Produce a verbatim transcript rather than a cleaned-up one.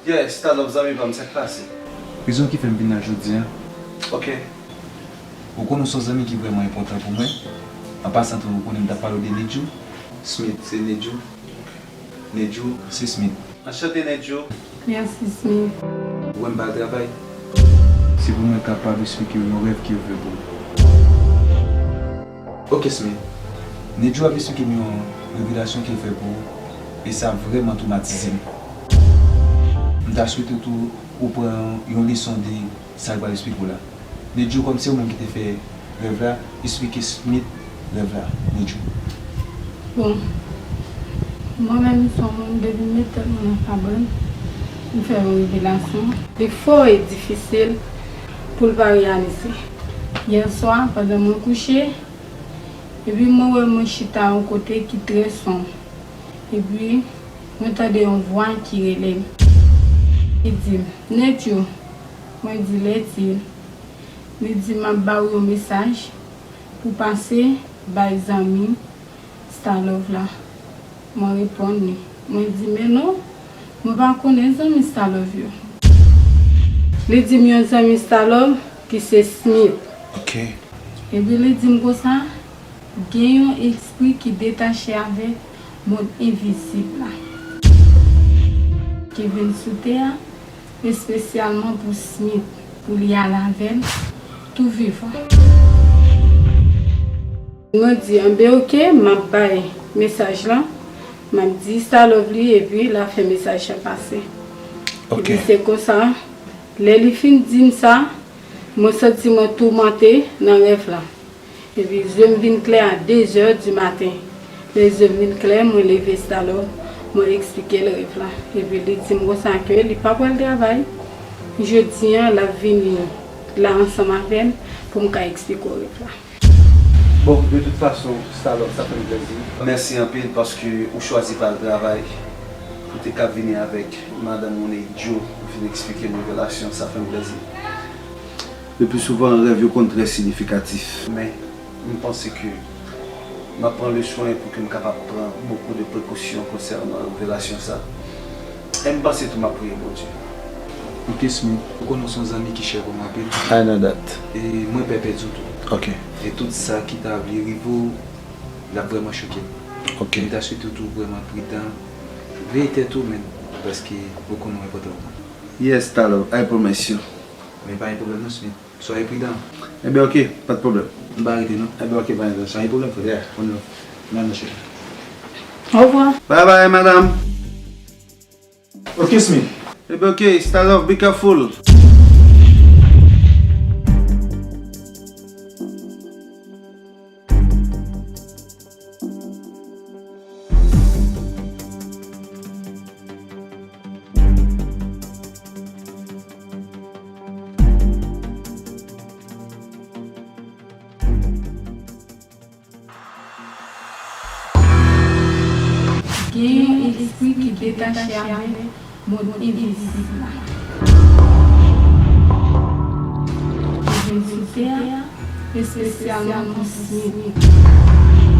Yes, Stalov, zanmi pa m, sa k pase? Rezon ki fè m vin la jodi a. Ok. Ou konnen w se yon zanmi ki vrèman enpòtan pou mwen. An pasan tou, ou konnen m t ap pale w de Nedjou. Smith, se Nedjou. Nedjou, se Smith. Anchante, Nedjou. Mèsi, Smith. Ou wè m pa al travay? Se pou mwen kapab eksplike w yon rèv ke m fè pou ou. Ok, Smith. Nedjou ap eksplike m yon revelasyon ke l fè pou ou, e sa vrèman twomatize m. M ta swete tou ou pran yon leson de sa l pral eksplike w la. Nedjou, kòm se ou menm ki te fè rèv la, eksplike Smith rèv la, Nedjou. Bon, mwen menm, m se yon moun, depi m met tèt mwen nan kabann, m fè yon revelasyon. Li fò e difisil pou l pa reyalize. Yè swa, pandan mwen kouche, epi mwen wè mwen chita yon kote ki trè sonm. Epi, mwen tande yon vwa ki rele m. Li di m, "Nedjou." Mwen di, "Lètil." Li di, "M ap ba w yon mesaj pou pase bay zanmi Stalov la." Mwen reponn li. Mwen di, "Men non, mwen pa konnen zanmi Stalov yo." Li di m yon zanmi Stalov ki se Smith. Ok. Epi li di m konsa, gen yon espri ki detache avèk mond envizib la, ki vin sou tè a, espesyalman pou Smith, pou li al avè l, tou vivan. Mwen di, "Anben, ok, m ap bay mesaj lan, m ap di Stalov li, epi l a fè mesaj lan pase." Ok. Epi se konsa, lè li fin di m sa, mwen santi mwen toumante nan rèv lan. Epi zye m vin klè a de zè di maten. Lè zye m vin klè, mwen leve Stalov, mwen eksplike l rèv la. Epi li di m konsa ke li pa pral travay. Jodi a, l ap vini la ansanm avè m pou m ka eksplike w rèv la. Bon, de tout fason, Stalov, sa fè m plezi. Mèsi anpil paske ou chwazi pa al travay. Ou te ka vini avèk madanm ou Nedjou, ou vin eksplike m revelasyon, sa fè m plezi. Le pli souvan, rèv yo konn trè siyifikatif. Men, m panse ke m ap pran le swen pou ke m kapab pran bokou de prekosyon konsènan revelasyon sa. E m panse tou m ap priye Bondye. Ok, Smith, ou konnen w se yon zanmi ki chè pou mwen anpil. I know that. E mwen pè pèdi w tou. Ok. E tout sa ki ta vle rive w, l ap vrèman choke m. Ok. M ta swete w tou vrèman pridan. Veye tèt ou, men, paske ou konnen w enpòtan pou mwen. Yes, Stalov, I promise you. Men pa gen pwoblèm non, Smith. Soyez prudent. Ebyen, ok, pa de pwoblèm. M pa rete non. Ebyen, ok, pa gen pwoblèm, frè. Yeah. On love. Mwen nan chita. Au revoir. Bye bye, madam. Ok, Smith. Ebyen, ok, Stalov, be careful. Gen yon espri ki detache avèk mond envizib la. Ki vin sou tè a, espesyalman pou Smith.